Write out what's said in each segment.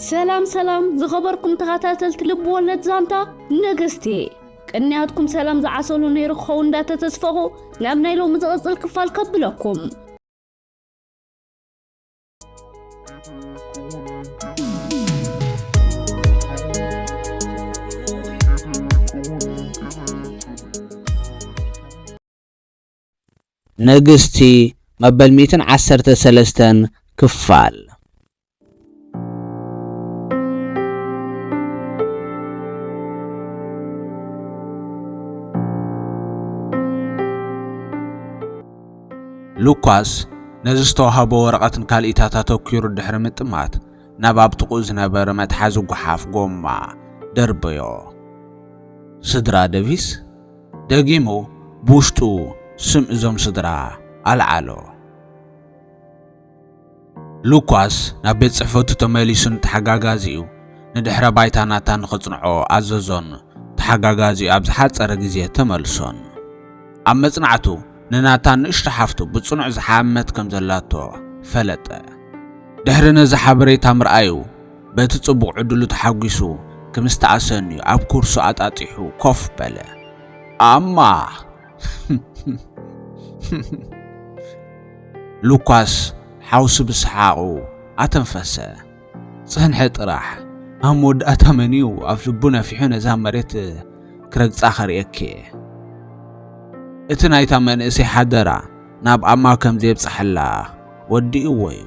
ሰላም ሰላም ዝኸበርኩም ተኸታተልቲ ልብ ወለድ ዛንታ ንግስቲ፣ ቅንያትኩም ሰላም ዝዓሰሉ ነይሩ ክኸውን እንዳተተስፈኹ ናብ ናይ ሎሚ ዝቕጽል ክፋል ከብለኩም። ንግስቲ መበል ሚእትን ዓሰርተ ሰለስተን ክፋል። ሉካስ ነዚ ዝተዋህቦ ወረቐትን ካልኢታት ኣተኲሩ ድሕሪ ምጥማት፣ ናብ ኣብ ጥቕኡ ዝነበረ መትሓዚ ጓሓፍ ጎማ ደርበዮ። ስድራ ደቪስ? ደጊሙ ብውሽጡ ስም እዞም ስድራ ኣልዓሎ። ሉካስ ናብ ቤት ጽሕፈቱ ተመሊሱ ንተሓጋጋዚኡ ንድሕረ ባይታ ናታን ንኽጽንዖ ኣዘዞን ተሓጋጋዚኡ ኣብ ዝሓጸረ ግዜ ተመልሶን። ኣብ መጽናዕቱ ንናታን ንእሽቶ ሓፍቱ ብጽኑዕ ዝሓመት ከም ዘላቶ ፈለጠ። ድሕሪ ነዚ ሓበሬታ ምርኣዩ፣ በቲ ጽቡቕ ዕድሉ ተሓጒሱ፣ ክምስቲ ኣሰንዩ ኣብ ኩርሱ ኣጣጢሑ ኮፍ በለ። ኣማ! ሉካስ ሓውሲ ብሰሓቑ ኣተንፈሰ። ጽንሒ ጥራሕ፣ ኣብ መወዳእታ መን እዩ ኣብ ልቡ ነፊሑ ነዛ መሬት ክረግጻ ከርእየኪ እየ። እቲ ናይታ መንእሰይ ሓደራ ናብ ኣማ ከም ዘየብጽሓላ ወዲእዎ እዩ።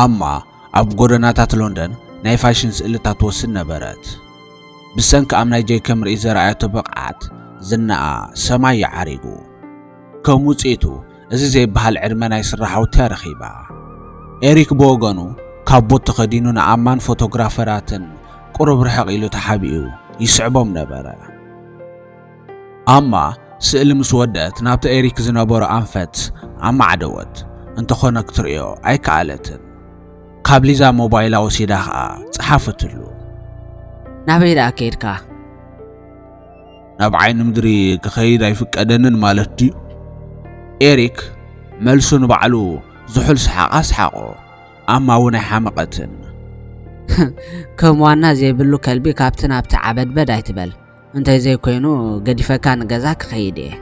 ኣማ ኣብ ጎደናታት ሎንደን ናይ ፋሽን ስእልታት ትወስድ ነበረት። ብሰንኪ ኣብ ናይ ጀይከም ርእይ ዘርኣየቶ ብቕዓት ዝናኣ ሰማይ ይዓሪጉ። ከም ውጽኢቱ፣ እዚ ዘይበሃል ዕድመ ናይ ስራሕ ሃውትያ ረኺባ። ኤሪክ ብወገኑ፣ ካቦት ተኸዲኑ ንኣማን ፎቶግራፈራትን ቁሩብ ርሕቕ ኢሉ ተሓቢኡ ይስዕቦም ነበረ። ኣማ ስእሊ ምስ ወደአት፣ ናብቲ ኤሪክ ዝነበሮ ኣንፈት ኣማዕደወት፣ እንተኾነ ክትርእዮ ኣይከኣለትን። ካብ ሊዛ ሞባይላ ወሲዳ ኸኣ ጸሓፈትሉ። ናበይ ደኣ ከይድካ? ናብ ዓይኒ ምድሪ ክኸይድ ኣይፍቀደንን ማለት ድዩ? ኤሪክ መልሱ ንባዕሉ ዝሑል ሰሓቕ ኣስሓቖ። ኣማ እውን ኣይሓመቐትን። ከም ዋና ዘይብሉ ከልቢ ካብቲ ናብቲ ዓበድበድ ኣይትበል። እንተዘይኮይኑ ገዲፈካ ንገዛ ክኸይድ እየ።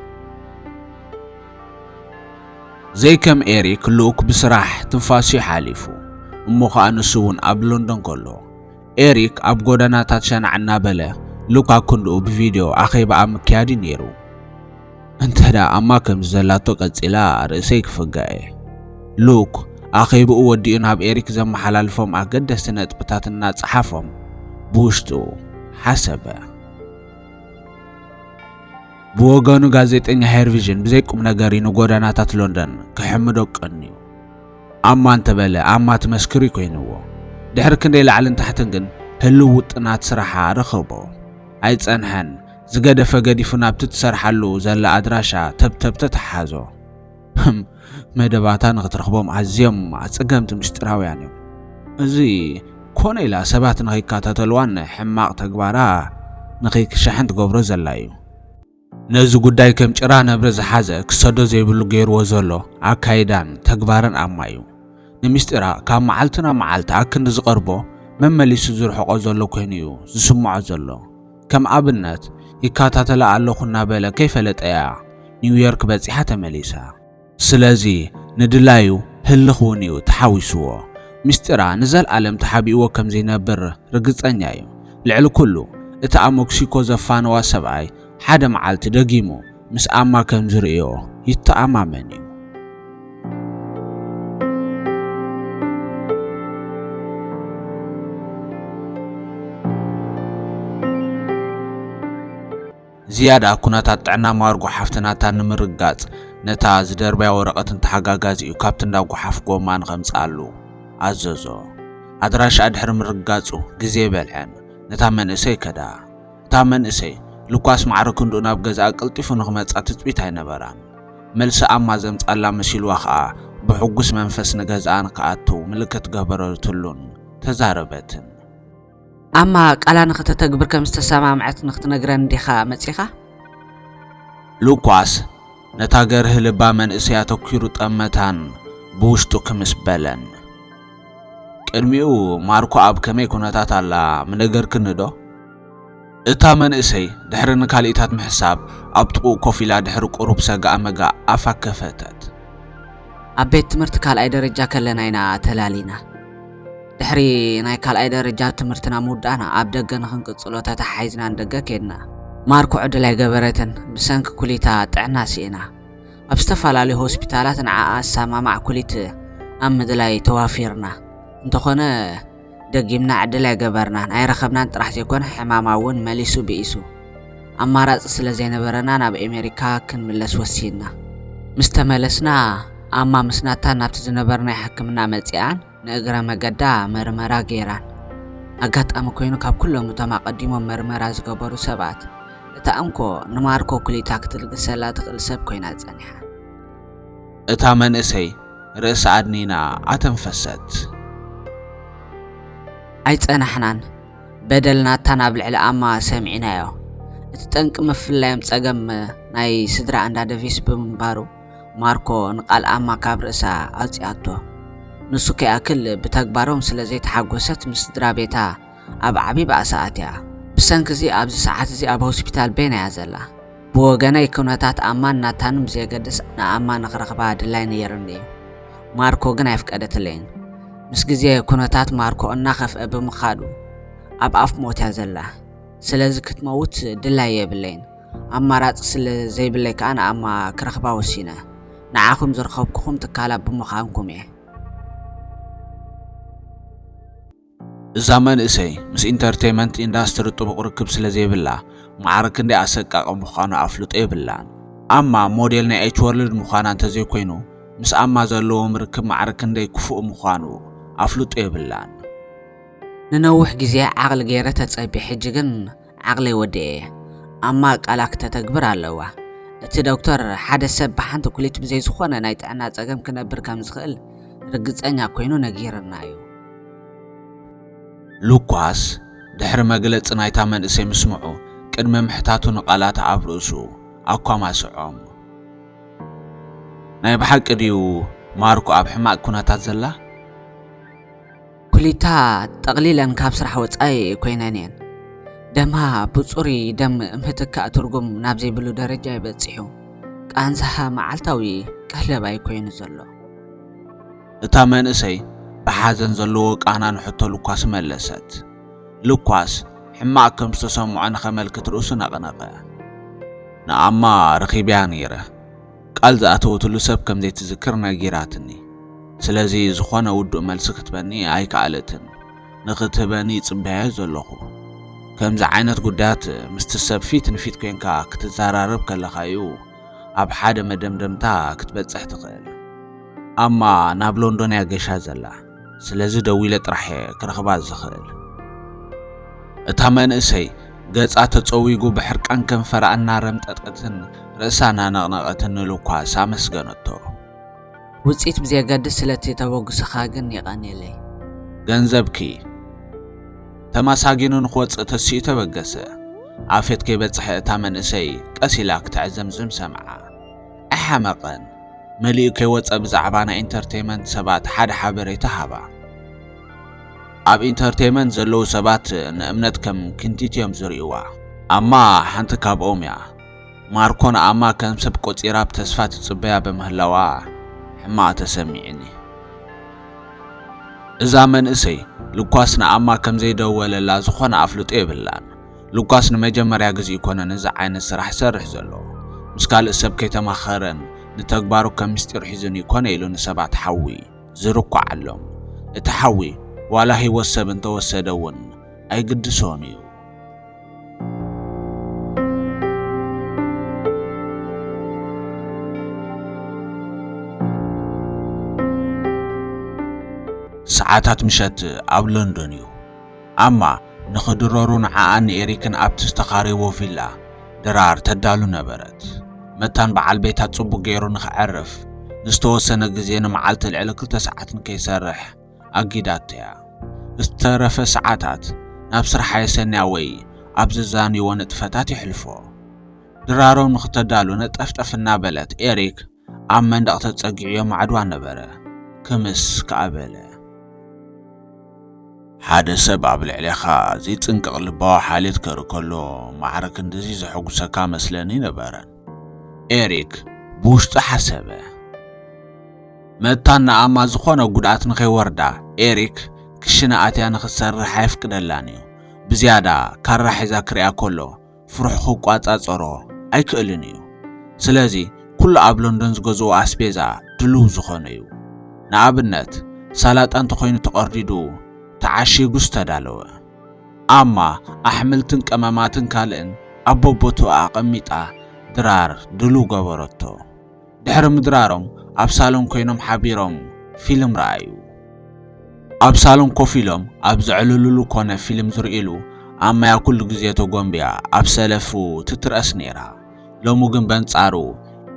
ዘይከም ኤሪክ፣ ሉክ ብስራሕ ትንፋሱ ይሓሊፉ። እሞ ኸኣ ንሱ እውን ኣብ ሎንዶን ከሎ፣ ኤሪክ ኣብ ጎደናታት ሸናዕ እናበለ ሉክ ኣክንድኡ ብቪድዮ ኣኼባኣ ምክያድ እዩ ነይሩ። እንተ ደኣ ኣማ ከምዚ ዘላቶ ቀጺላ፣ ርእሰይ ክፍጋእ እየ። ሉክ ኣኼብኡ ወዲኡ ናብ ኤሪክ ዘመሓላልፎም ኣገደስቲ ነጥብታት እናጸሓፎም ብውሽጡ ሓሰበ። ብወገኑ ጋዜጠኛ ሄርቪዥን ብዘይ ቁም ነገር እዩ ንጎደናታት ሎንደን ክሕምዶ ቀንዩ። ኣማ እንተበለ ኣማ ትመስክር እዩ ኮይንዎ። ድሕሪ ክንደይ ላዕልን ታሕትን ግን ህልው ውጥናት ስራሓ ረኸቦ። ኣይጸንሐን። ዝገደፈ ገዲፉ ናብቲ ትሰርሓሉ ዘላ ኣድራሻ ተብተብ ተተሓዞ። ህም፣ መደባታ ንኽትረኽቦም ኣዝዮም ኣጸገምቲ ምስጢራውያን እዮም። እዚ ኮነ ኢላ ሰባት ንኸይከታተልዋን ሕማቕ ተግባራ ንኸይክሻሕን ትገብሮ ዘላ እዩ። ነዚ ጉዳይ ከም ጭራ ነብሪ ዝሓዘ ክሰዶ ዘይብሉ ገይርዎ ዘሎ ኣካይዳን ተግባርን ኣማ እዩ። ንምስጢራ ካብ መዓልቲ ናብ መዓልቲ ኣክንዲ ዝቐርቦ መመሊሱ ዝርሕቆ ዘሎ ኮይኑ እዩ ዝስምዖ ዘሎ። ከም ኣብነት ይከታተላ ኣለኹ እናበለ ከይፈለጠያ ኒውዮርክ በጺሓ ተመሊሳ። ስለዚ ንድላዩ ህልኽ እውን እዩ ተሓዊስዎ። ምስጢራ ንዘልኣለም ተሓቢእዎ ከም ዘይነብር ርግጸኛ እዩ። ልዕሊ ኩሉ እቲ ኣብ ሜክሲኮ ዘፋነዋ ሰብኣይ ሓደ መዓልቲ ደጊሙ ምስ ኣማ ከም ዝርእዮ ይተኣማመን እዩ። ዝያዳ ኩነታት ጥዕና ማርጎ ሓፍትናታ ንምርጋጽ፣ ነታ ዝደርበያ ወረቐትን ተሓጋጋዚኡ ካብቲ እንዳ ጓሓፍ ጎማ ንኸምጽኣሉ ኣዘዞ። ኣድራሻኣ ድሕሪ ምርጋጹ፣ ግዜ በልዐን ነታ መንእሰይ ከዳ። እታ መንእሰይ፣ ሉካስ ማዕረ ክንድኡ ናብ ገዛኣ ቀልጢፉ ንኽመጻ ትጽቢት ኣይነበራን። መልሲ ኣማ ዘምጻላ መሲልዋ ኸኣ፣ ብሕጉስ መንፈስ ንገዛኣ ንክኣቱ ምልክት ገበረትሉን ተዛረበትን። ኣማ ቃላ ንኽተተግብር ከም ዝተሰማምዐት ንኽትነግረን እንዲኻ መጺኻ? ሉኳስ ነታ ገርህ ልባ መንእሰይ ኣተኲሩ ጠመታን ብውሽጡ ክምስ በለን። ቅድሚኡ ማርኮ ኣብ ከመይ ኩነታት ኣላ ምነገርክኒ ዶ? እታ መንእሰይ ድሕሪ ንካልኢታት ምሕሳብ ኣብ ጥቕኡ ኮፍ ኢላ ድሕሪ ቁሩብ ሰጋእ መጋእ ኣፋ ከፈተት። ኣብ ቤት ትምህርቲ ካልኣይ ደረጃ ከለና ኢና ተላሊና። ድሕሪ ናይ ካልኣይ ደረጃ ትምህርትና ምውዳእና ኣብ ደገ ንኽንቅጽሎ ተተሓሒዝና ንደገ ከድና። ማርኮ ዕድል ኣይገበረትን። ብሰንኪ ኩሊታ ጥዕና ስኢና ኣብ ዝተፈላለዩ ሆስፒታላት ንዓኣ ኣሰማማዕ ኩሊት ኣብ ምድላይ ተዋፊርና። እንተኾነ ደጊምና ዕድል ኣይገበርናን ኣይረኸብናን ጥራሕ ዘይኮነ ሕማማ እውን መሊሱ ብኢሱ። ኣማራጺ ስለ ዘይነበረና ናብ ኤሜሪካ ክንምለስ ወሲንና። ምስ ተመለስና ኣማ ምስ ናታን ናብቲ ዝነበርናዮ ሕክምና መጺኣን ንእግረ መገዳ መርመራ ገይራን። ኣጋጣሚ ኮይኑ ካብ ኩሎም እቶም ኣቐዲሞም መርመራ ዝገበሩ ሰባት እታ እንኮ ንማርኮ ኩሊታ ክትልግሰላ ትኽእል ሰብ ኮይና ጸኒሓ። እታ መንእሰይ ርእሳ ኣድኒና ኣተንፈሰት። ኣይጸናሕናን። በደል ናታን ኣብ ልዕሊ ኣማ ሰሚዕናዮ። እቲ ጠንቂ ምፍላዮም ጸገም ናይ ስድራ ኣንዳ ደቪስ ብምንባሩ ማርኮ ንቓል ኣማ ካብ ርእሳ ኣውጺኣቶ። ንሱ ከይኣክል ብተግባሮም ስለ ዘይተሓጎሰት ምስ ስድራ ቤታ ኣብ ዓቢ ባእሲ ኣትያ። ብሰንኪ እዚ ኣብዚ ሰዓት እዚ ኣብ ሆስፒታል ቤን እያ ዘላ። ብወገነይ ኩነታት ኣማን ናታንን ብዘየገድስ ንኣማ ንኽረኽባ ድላይ ነይሩኒ እዩ። ማርኮ ግን ኣይፍቀደትለይን። ምስ ግዜ ኩነታት ማርኮ እናኸፍአ ብምኻዱ ኣብ ኣፍ ሞት እያ ዘላ። ስለዚ ክትመውት ድላይ የብለይን። ኣማራጺ ስለ ዘይብለይ ከኣ ንኣማ ክረኽባ ወሲነ። ንዓኹም ዝረኸብኩኹም ትካላ ብምዃንኩም እየ። እዛ መንእሰይ ምስ ኢንተርቴይመንት ኢንዳስትሪ ጥቡቕ ርክብ ስለ ዘይብላ ማዕረ ክንደይ ኣሰቃቒ ምዃኑ ኣፍልጦ የብላን። ኣማ ሞዴል ናይ ኤች ወርልድ ምዃና እንተዘይኮይኑ ምስ ኣማ ዘለዎም ርክብ ማዕረ ክንደይ ክፉእ ምዃኑ ኣፍልጦ የብላን። ንነዊሕ ግዜ ዓቕሊ ገይረ ተጸብየ፣ ሕጂ ግን ዓቕለይ ወዲኤ እየ። ኣማ ቃላ ክተተግብር ኣለዋ። እቲ ዶክተር ሓደ ሰብ ብሓንቲ ኩሊት ብዘይ ዝኾነ ናይ ጥዕና ጸገም ክነብር ከም ዝኽእል ርግጸኛ ኮይኑ ነጊርና እዩ። ሉኳስ ድሕሪ መግለጺ ናይታ መንእሰይ ምስምዑ ቅድሚ ምሕታቱ ንቓላታ ኣብ ርእሱ ኣኳማስዖም። ናይ ብሓቂ ድዩ ማርኮ ኣብ ሕማቕ ኩነታት ዘላ? ኩሊታ ጠቕሊለን ካብ ስራሕ ወጻኢ ኮይነን እየን። ደማ ብጹሪ ደም ምህትካእ ትርጉም ናብ ዘይብሉ ደረጃ እዩ በጺሑ። ቃንዛሃ መዓልታዊ ቀለብ ኣይኮይኑ ዘሎ። እታ መንእሰይ ብሓዘን ዘለዎ ቃና ንሕቶ ሉኳስ መለሰት። ሉኳስ ሕማቕ ከም ዝተሰምዖ ንኸመልክት ርእሱ ነቕነቐ። ንኣማ ረኺብያ ነይረ። ቃል ዝኣተወትሉ ሰብ ከም ዘይትዝክር ነጊራትኒ። ስለዚ ዝኾነ ውዱእ መልሲ ክትበኒ ኣይከኣለትን። ንኽትህበኒ ይጽበያ ዘለኹ። ከምዚ ዓይነት ጉዳያት ምስቲ ሰብ ፊት ንፊት ኮንካ ክትዘራረብ ከለኻ እዩ ኣብ ሓደ መደምደምታ ክትበጽሕ ትኽእል። ኣማ ናብ ሎንዶን እያ ገሻ ዘላ። ስለዚ ደዊለ ጥራሕ እየ ክረኽባ ዝኽእል። እታ መንእሰይ ገጻ ተጸዊጉ ብሕርቃን ከንፈራ እናረምጠጠትን ርእሳ እናነቕነቐትን ንሉኳስ ኣመስገነቶ። ውጽኢት ብዘየገድስ ስለቲ ተበግሶኻ ግን የቐንየለይ። ገንዘብኪ ተማሳጊኑ ንኽወጽእ ተሲኡ ተበገሰ። ኣፌት ከይበጽሐ እታ መንእሰይ ቀስ ኢላ ክትዕዘምዝም ሰምዓ። ኣይሓመቐን። መሊኡ ከይወጸ ብዛዕባ ናይ ኢንተርቴይመንት ሰባት ሓደ ሓበሬታ ሃባ። ኣብ ኢንተርቴይመንት ዘለዉ ሰባት ንእምነት ከም ክንቲት እዮም ዝርእይዋ። ኣማ ሓንቲ ካብኦም እያ። ማርኮ ንኣማ ከም ሰብ ቆጺራ ብተስፋ ትጽበያ ብምህላዋ ሕማቕ ተሰሚዕኒ። እዛ መንእሰይ ሉኳስ ንኣማ ከም ዘይደወለላ ዝኾነ ኣፍልጦ የብላን። ሉኳስ ንመጀመርያ ግዜ ይኮነ ነዚ ዓይነት ስራሕ ሰርሕ ዘሎ። ምስ ካልእ ሰብ ከይተማኸረን ንተግባሩ ከም ምስጢር ሒዙን ይኮነ ኢሉ ንሰባት ሓዊ ዝርኳዓሎም። እቲ ሓዊ ዋላ ህይወት ሰብ እንተወሰደ እውን ኣይግድሶን እዩ። ሰዓታት ምሸት ኣብ ሎንዶን እዩ። ኣማ ንኽድረሩ ንዓኣን ንኤሪክን ኣብቲ ዝተኻረይዎ ቪላ ድራር ተዳሉ ነበረት። መታን በዓል ቤታ ጽቡቕ ገይሩ ንኽዕርፍ ንዝተወሰነ ግዜ ንመዓልቲ ልዕሊ ክልተ ሰዓት ንከይሰርሕ ኣጊዳቶ እያ። ዝተረፈ ሰዓታት ናብ ስርሓ የሰንያ ወይ ኣብ ዘዛንይዎ ንጥፈታት የሕልፎ። ድራሮም ንኽተዳሉ ነጠፍጠፍ እናበለት ኤሪክ ኣብ መንደቕ ተጸጊዑ የማዕድዋ ነበረ። ክምስ ከኣ በለ። ሓደ ሰብ ኣብ ልዕሌኻ ዘይጽንቀቕ ልባዊ ሓልዮት ከርኢ ከሎ ማዕረ ክንድዚ ዘሐጉሰካ መስለኒ ነበረን። ኤሪክ ብውሽጡ ሓሰበ። መታን ንኣማ ዝኾነ ጉድኣት ንኸይወርዳ ኤሪክ ክሽነ ኣትያ ንኽትሰርሕ ኣይፍቅደላን እዩ። ብዝያዳ ካራ ሒዛ ክሪኣ ከሎ ፍርሑ ክቋጻጸሮ ኣይክእልን እዩ። ስለዚ ኩሉ ኣብ ሎንዶን ዝገዝኦ ኣስቤዛ ድልው ዝኾነ እዩ። ንኣብነት ሳላጣ እንተኾይኑ ተቐርዲዱ ተዓሺጉ ዝተዳለወ። ኣማ ኣሕምልትን ቀመማትን ካልእን ኣብ በቦትኡ ኣቐሚጣ ድራር ድልው ገበረቶ። ድሕሪ ምድራሮም ኣብ ሳሎን ኮይኖም ሓቢሮም ፊልም ረኣዩ። ኣብ ሳሎን ኮፍ ኢሎም ኣብ ዘዕልሉሉ ኮነ ፊልም ዝርእይሉ ኣማያ ኩሉ ግዜ ተጎንብያ ኣብ ሰለፉ ትትረእስ ነይራ። ሎሚ ግን በንጻሩ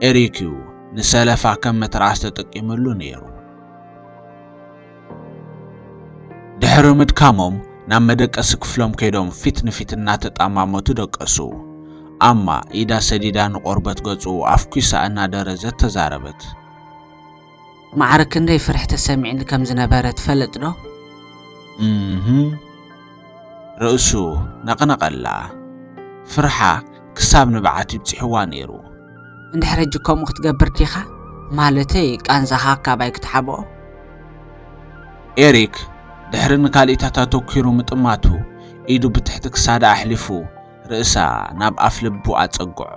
ኤሪክ እዩ ንሰለፋ ከም መትረኣስ ተጠቂምሉ ነይሩ። ድሕሪ ምድካሞም ናብ መደቀሲ ክፍሎም ከይዶም ፊት ንፊት እናተጣማመቱ ደቀሱ። ኣማ ኢዳ ሰዲዳ ንቆርበት ገጹ ኣፍኲሳ እናደረዘት ተዛረበት። ማዕረ ክንደይ ፍርሒ ተሰሚዕኒ ከም ዝነበረ ትፈልጥ ዶ? እምህ። ርእሱ ነቕነቐላ። ፍርሓ ክሳብ ንብዓት ይብጽሕዋ ነይሩ። እንድሕር ሕጂ ከምኡ ክትገብር ዲኻ? ማለተይ ቃንዛኻ ካባይ ክትሓብኦ? ኤሪክ ድሕሪ ንካልኢታት ኣተኲሩ ምጥማቱ ኢዱ ብትሕቲ ክሳዳ ኣሕሊፉ ርእሳ ናብ ኣፍ ልቡ ኣጸግዖ።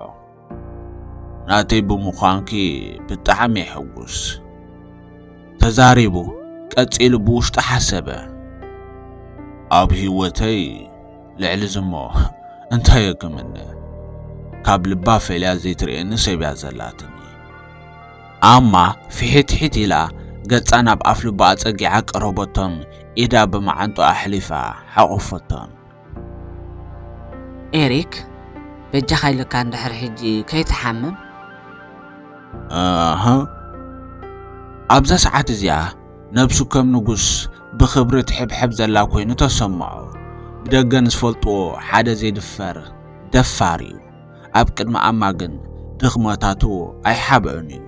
ናተይ ብምዃንኪ ብጣዕሚ ይሕጉስ። ተዛሪቡ ቀጺሉ ብውሽጡ ሓሰበ። ኣብ ህይወተይ ልዕሊ ዝሞ እንታይ የክምኒ? ካብ ልባ ፈልያ ዘይትርእየኒ ሰብ እያ ዘላትኒ። ኣማ ፍሒትሒት ኢላ ገጻ ናብ ኣፍ ልባ ኣጸጊዓ ቀረበቶን ኢዳ ብመዓንጡ ኣሕሊፋ ሓቆፈቶን። ኤሪክ በጃኻ ኢልካ እንድሕር ሕጂ ከይትሓምም። ኣሃ። ኣብዛ ሰዓት እዚኣ ነብሱ ከም ንጉስ ብኽብሪ ትሕብሕብ ዘላ ኮይኑ ተሰምዖ። ብደገ ንዝፈልጥዎ ሓደ ዘይድፈር ደፋር እዩ። ኣብ ቅድሚ ኣማ ግን ድኽመታቱ ኣይሓብኦን እዩ።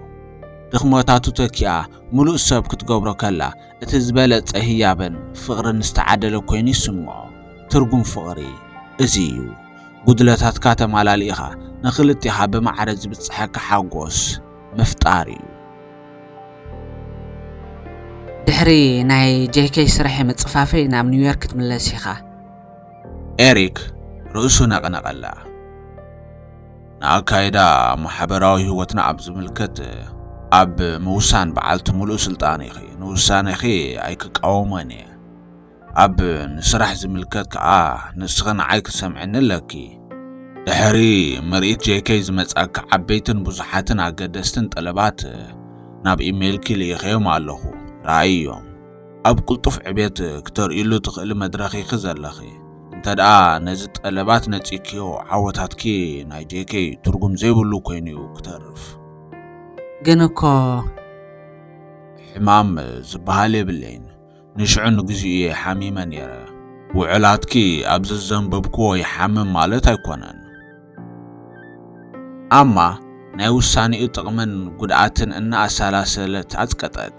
ድኽመታቱ ተኪኣ ምሉእ ሰብ ክትገብሮ ከላ እቲ ዝበለጸ ህያብን ፍቕርን ዝተዓደለ ኮይኑ ይስምዖ። ትርጉም ፍቕሪ እዚ እዩ። ጉድለታትካ ተማላሊእኻ ንኽልቲኻ ብማዕረ ዝብጽሐካ ሓጎስ ምፍጣር እዩ። ድሕሪ ናይ ጄኬይ ስራሕ ምጽፋፈይ ናብ ኒውዮርክ ክትምለስ ኢኻ። ኤሪክ ርእሱ ነቕነቐላ። ንኣካይዳ ማሕበራዊ ህይወትና ኣብ ዝምልከት ኣብ ምውሳን በዓልቲ ምሉእ ስልጣን ኢኺ። ንውሳኔኺ ኣይክቃወሞን እየ። ኣብ ንስራሕ ዝምልከት ከኣ ንስኺ ንዓይ ክትሰምዕኒ ኣለኪ። ድሕሪ ምርኢት ጄኬይ ዝመጻካ ዓበይትን ብዙሓትን ኣገደስትን ጠለባት ናብ ኢሜይልኪ ልኢኸዮም ኣለኹ። ረኣይዮም። ኣብ ቅልጡፍ ዕቤት ክተርእይሉ ትኽእሊ መድረኽ ኢኺ ዘለኺ። እንተ ደኣ ነዚ ጠለባት ነጺግክዮ፣ ዓወታትኪ ናይ ጄኬይ ትርጉም ዘይብሉ ኮይኑ እዩ ክተርፍ። ግን እኮ ሕማም ዝበሃል የብለይን። ንሽዑ ንግዚኡ እየ ሓሚመ ነይረ። ውዕላትኪ ኣብ ዘዘንበብክዎ ይሓምም ማለት ኣይኮነን። ኣማ ናይ ውሳኔኡ ጥቕምን ጉድኣትን እናኣሰላሰለት ኣጽቀጠት።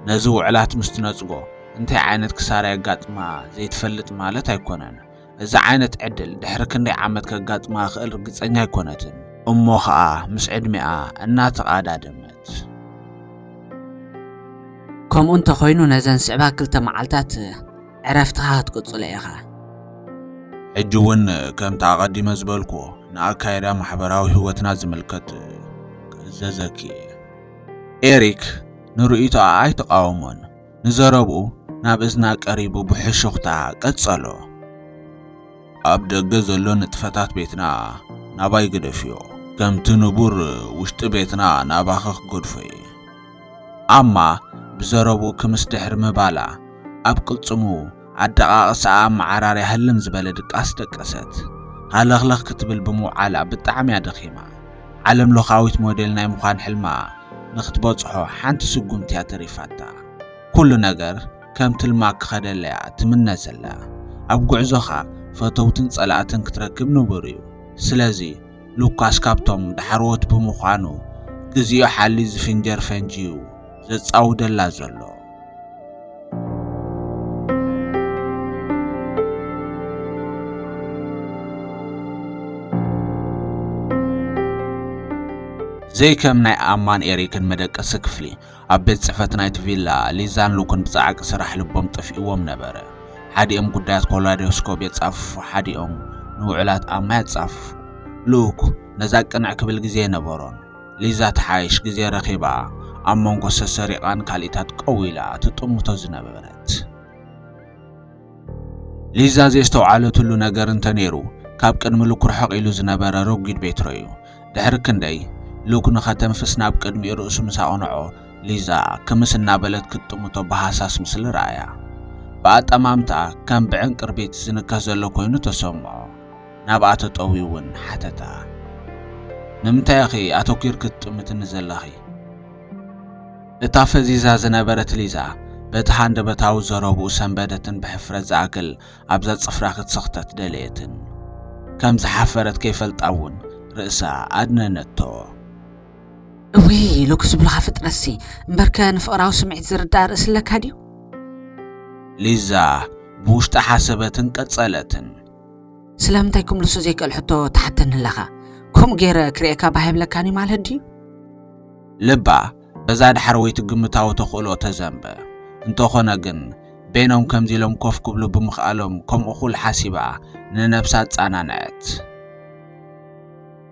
ነዚ ውዕላት ምስ ትነጽጎ እንታይ ዓይነት ክሳራ የጋጥማ ዘይትፈልጥ ማለት ኣይኮነን። እዚ ዓይነት ዕድል ድሕሪ ክንደይ ዓመት ከጋጥማ ክእል ርግጸኛ ኣይኮነትን። እሞ ኸኣ ምስ ዕድሜኣ እናተቓዳደመት። ከምኡ እንተኾይኑ ነዘን ስዕባ ክልተ መዓልታት ዕረፍትኻ ክትቅጽሎ ኢኻ። ሕጂ እውን ከምቲ ኣቐዲመ ዝበልኩዎ ንኣካይዳ ማሕበራዊ ህይወትና ዝምልከት ክእዘዘኪ እየ። ኤሪክ ንርእይቶኣ ኣይተቓወሞን። ንዘረብኡ ናብ እዝና ቀሪቡ ብሕሹኽታ ቀጸሎ። ኣብ ደገ ዘሎ ንጥፈታት ቤትና ናባይ ግደፍዮ። ከምቲ ንቡር ውሽጢ ቤትና ናባኺ ክገድፎ እየ። ኣማ ብዘረብኡ ክምስ ድሕሪ ምባላ ኣብ ቅልጽሙ ኣደቓቕሳኣ ኣመዓራርያ ህልም ዝበለ ድቃስ ደቀሰት። ሃለኽለኽ ክትብል ብምውዓላ ብጣዕሚ እያ ደኺማ። ዓለም ለኻዊት ሞዴል ናይ ምዃን ሕልማ ንኽትበጽሖ ሓንቲ ስጉምቲ እያ ተሪፋታ። ኩሉ ነገር ከም ትልማ ክኸደላ እያ ትምነ ዘላ። ኣብ ጉዕዞኻ ፈተውትን ጸላእትን ክትረክብ ንቡር እዩ። ስለዚ ሉካስ ካብቶም ዳሕረዎት ብምዃኑ፣ ግዜኡ ሓልዩ ዝፍንጀር ፈንጂ እዩ ዘጻውደላ ዘሎ። ዘይከም ናይ ኣማን ኤሪክን መደቀሲ ክፍሊ፣ ኣብ ቤት ጽሕፈት ናይቲ ቪላ፣ ሊዛን ሉክን ብጻዕቂ ስራሕ ልቦም ጠፊእዎም ነበረ። ሓዲኦም ጉዳያት ኮላዶስኮፕ የጻፍፉ፣ ሓዲኦም ንውዕላት ኣማ የጻፍፉ። ሉክ ነዛ ቅንዕ ክብል ግዜ የነበሮን። ሊዛ ትሓይሽ ግዜ ረኺባ፣ ኣብ መንጎ ሰሰሪቓን ካልኢታት ቀው ኢላ ትጥምቶ ዝነበረት። ሊዛ ዘየስተውዓለትሉ ነገር እንተ ነይሩ፣ ካብ ቅድሚ ሉክ ርሕቕ ኢሉ ዝነበረ ረጒድ ቤትሮ እዩ። ድሕሪ ክንደይ፣ ሉክ ንኸተንፍስ ናብ ቅድሚኡ ርእሱ ምስ ኣቕንዖ፣ ሊዛ ክምስ እናበለት ክትጥምቶ ብሃሳስ ምስሊ ረኣያ። ብኣጠማምታ ከም ብዕንቅርቢት ዝንከስ ዘሎ ኮይኑ ተሰምዖ። ናብኣ ተጠውዩ እውን ሓተታ። "ንምንታይ ኢኺ ኣተኲርኪ ትጥምትኒ ዘለኺ?" እታ ፈዚዛ ዝነበረት ሊዛ በቲ ሃንደበታዊ ዘረብኡ ሰንበደትን ብሕፍረት ዝኣክል ኣብዛ ጽፍራ ክትስኽተት ደለየትን። ከም ዝሓፈረት ከይፈልጣ እውን ርእሳ ኣድነነቶ። "እውይ፣ ሉክ ዝብልኻ ፍጥነትሲ፣ እምበርከ ንፍቕራዊ ስምዒት ዝርዳእ ርእሲ ኣለካ ድዩ?" ሊዛ ብውሽጣ ሓሰበትን ቀጸለትን። "ስለምንታይ ክምልሶ ዘይክእል ሕቶ ትሓተኒ ኣለኻ? ከምኡ ገይረ ክርእየካ ባህ ይብለካኒ ማለት ድዩ?" ልባ በዛ ዳሕረወይቲ ግምታዊ ተኽእሎ ተዘንበ። እንተኾነ ግን፣ በይኖም ከምዚ ኢሎም ኮፍ ክብሉ ብምኽኣሎም፣ ከምኡ ኩል ሓሲባ ንነብሳ ኣጻናንዐት።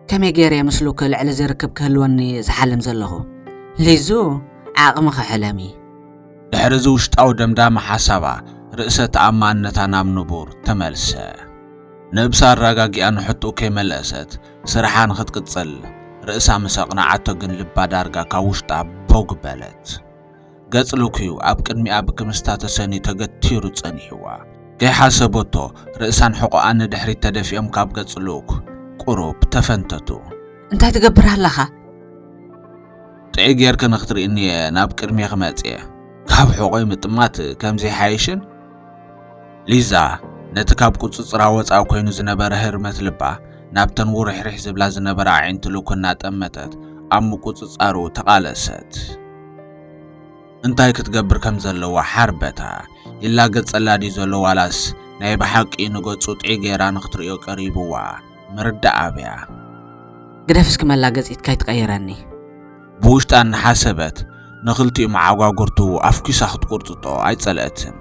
"ከመይ ገይረ ምስ ሉክ ልዕሊ እዚ ርክብ ክህልወኒ ዝሓልም ዘለኹ? ሊዙ፣ ዓቕምኺ ሕለሚ።" ድሕሪ እዚ ውሽጣዊ ደምዳሚ ሓሳባ፣ ርእሰ ተኣማንነታ ናብ ንቡር ተመልሰ። ነብሳ ኣረጋጊኣ ንሕቶኡ ከይመለሰት፣ ስርሓ ንኽትቅጽል ርእሳ ምስ ኣቕንዓቶ ግን፣ ልባ ዳርጋ ካብ ውሽጣ ቦግ በለት። ገጽ ሉክ እዩ ኣብ ቅድሚኣ ብክምስታ ተሰንዩ ተገቲሩ ጸኒሕዋ። ከይሓሰበቶ ርእሳን ሕቖኣን ንድሕሪት ተደፊኦም ካብ ገጽ ሉክ ቁሩብ ተፈንተቱ። "እንታይ ትገብር ኣለኻ?" "ጥዑይ ጌርኪ ንኽትርእይኒ እየ ናብ ቅድሜኺ መጽየ። ካብ ሕቖይ ምጥማት ከምዚ ይሓይሽን?" ሊዛ ነቲ ካብ ቁጽጽራ ወጻኢ ኮይኑ ዝነበረ ህርመት ልባ ናብተን ውርሕሪሕ ዝብላ ዝነበራ ኣዒንቲ ሉክ እናጠመተት ኣብ ምቁጽጻሩ ተቓለሰት። "እንታይ ክትገብር ከም ዘለዋ ሓርበታ። ይላገጸላ ድዩ ዘሎ ዋላስ ናይ ብሓቂ ንገጹ ጥዑይ ጌራ ንኽትርእዮ ቀሪብዋ ምርዳእ ኣብያ። "ግደፍ እስኪ መላገጺት ከይትቀይረኒ።" ብውሽጣ እናሓሰበት ንኽልቲኡ መዓጓጉርቱ ኣፍኲሳ ክትቁርጥጦ ኣይጸልአትን።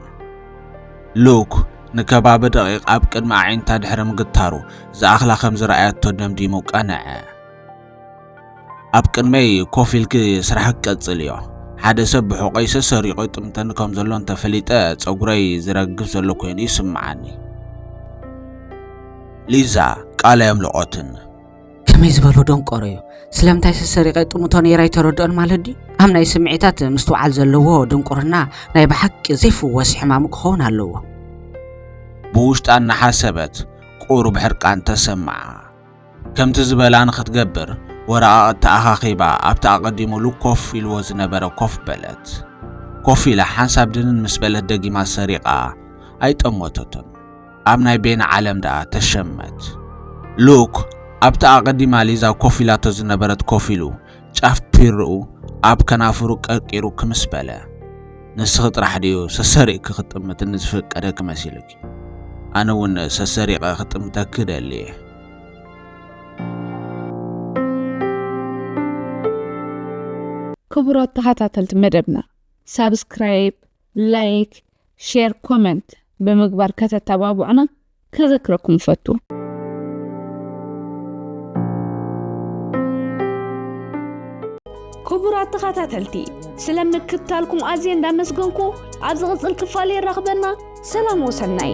ሉክ ንከባቢ ደቂቕ ኣብ ቅድሚ ኣዒንታ ድሕሪ ምግታሩ ዝኣኽላ ከም ዝረኣየቶ ደምዲሙ ቀንዐ። "ኣብ ቅድመይ ኮፍ ኢልኪ ስራሕኪ ቀጽልዮ። ሓደ ሰብ ብሕቖይ ሰሰሪቑ ይጥምተኒ ከም ዘሎ እንተፈሊጠ፣ ጸጉረይ ዝረግፍ ዘሎ ኮይኑ ይስምዓኒ።" ሊዛ ቃል ኣየምለቖትን። "ከመይ ዝበሎ ደንቆሮ እዩ? ስለምንታይ ሰሰሪቐ ይጥምቶ ነይረ ኣይተረድኦን ማለት ድዩ? ኣብ ናይ ስምዒታት ምስትውዓል ዘለዎ ድንቁርና ናይ ብሓቂ ዘይፍወስ ሕማም ክኸውን ኣለዎ።" ብውሽጣ እናሓሰበት ቁሩብ ሕርቃን ተሰምዓ። ከምቲ ዝበላ ንኽትገብር ወረቓቕቲ ኣኻኺባ ኣብቲ ኣቐዲሙ ሉክ ኮፍ ኢልዎ ዝነበረ ኮፍ በለት። ኮፍ ኢላ ሓንሳብ ድንን ምስ በለት ደጊማ ሰሪቓ ኣይጠመተቶን። ኣብ ናይ ቤና ዓለም ደኣ ተሸመት። ሉክ ኣብቲ ኣቐዲማ ሊዛ ኮፍ ኢላቶ ዝነበረት ኮፍ ኢሉ ጫፍ ፒርኡ ኣብ ከናፍሩ ቀርቂሩ ክምስ በለ። "ንስኺ ጥራሕ ድዩ ሰሰሪቕኪ ክትጥምትኒ ዝፍቀደኪ መሲሉኪ? ኣነ እውን ሰሰሪቐ ክጥምተኪ ደልየ።" ክቡራት ተኸታተልቲ መደብና፣ ሳብስክራይብ፣ ላይክ፣ ሼር፣ ኮመንት ብምግባር ከተተባብዑና ከዘክረኩም እፈቱ። ክቡራት ተኸታተልቲ፣ ስለ ምክትታልኩም ኣዝየ እንዳመስገንኩ፣ ኣብ ዝቕጽል ክፋል የራኽበና። ሰላም ወሰናይ።